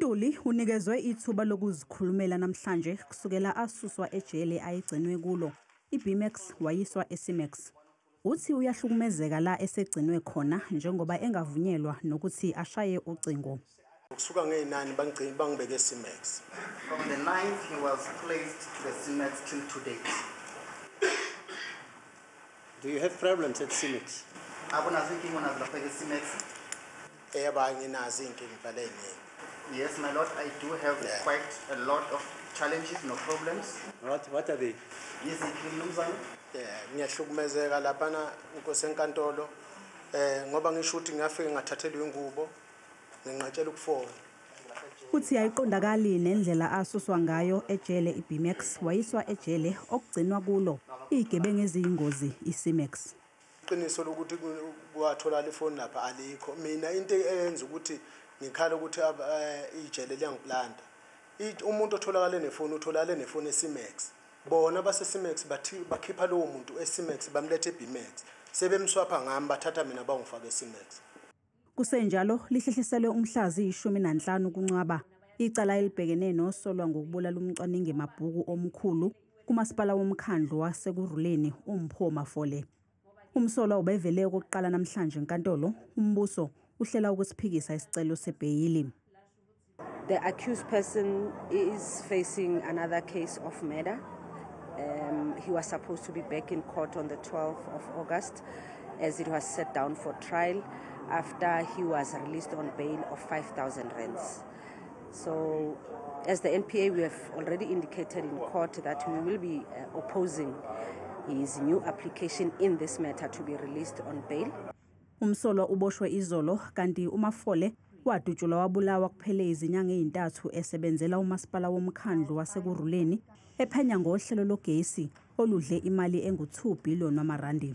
UNtuli unikezwe ithuba lokuzikhulumela namhlanje kusukela asuswa ejele ayegcinwe kulo, iB-Max wayiswa eC-Max. Uthi uyahlukumezeka la esegcinwe khona njengoba engavunyelwa nokuthi ashaye ucingo. Kusuka nge-9 bangigcina bangibeke eC-Max. From the 9th he was placed to the C-Max till to date. Do you have problems at C-Max? Akunazo inkinga onazo lapha e-C-Max? Yebo, nginazo inkinga impela eziningi. Yes, my lord, I do have quite a lot of challenges, no problems. What are they? Yiziphi, mnumzane? Yeah, ngiyahlukumezeka laphana inkosi enkantolo ngoba ngisho ukuthi ngiyafika ngathathelwa ingubo nginqatshela ukufona. Uthi ayiqondakali nendlela asuswa ngayo ejele iB-Max wayiswa ejele okugcinwa kulo izigebengu eziyingozi iC-Max. Iqiniso lokuthi kwatholakala ifoni lapha alikho. Mina into eyenza ukuthi ngikhala ukuthi ijele liyangiplanta. Umuntu otholakale nefoni utholakale nefoni eC-Max. Bona base C-Max bathi bakhipha lowo muntu eC-Max bamlethe eB-Max. Sebemswapha ngami bathatha mina bangifaka eC-Max. Kusenjalo lihlehliselwe umhla ziyi-15 kuNcwaba icala elibhekene nosolwa ngokubulala umcwaningi mabhuku omkhulu kumasipala womkhandlu waseKurhuleni uMpho Mafole. Umsolwa ubevele okokuqala namhlanje enkantolo, umbuso uhlela ukusiphikisa isicelo sebheyili. The accused person is facing another case of murder. He was supposed to be back in court on the 12th of August as it was set down for trial after he was released on bail of 5,000 rands. So as the NPA, we have already indicated in court that we will be opposing his new application in this matter to be released on bail. Umsolwa uboshwe izolo kanti uMafole wadutshulwa wabulawa kuphele izinyanga ezintathu esebenzela umasipala womkhandlu waseKurhuleni ephenya ngohlelo logesi oludle imali engu-2 billion wamarandi.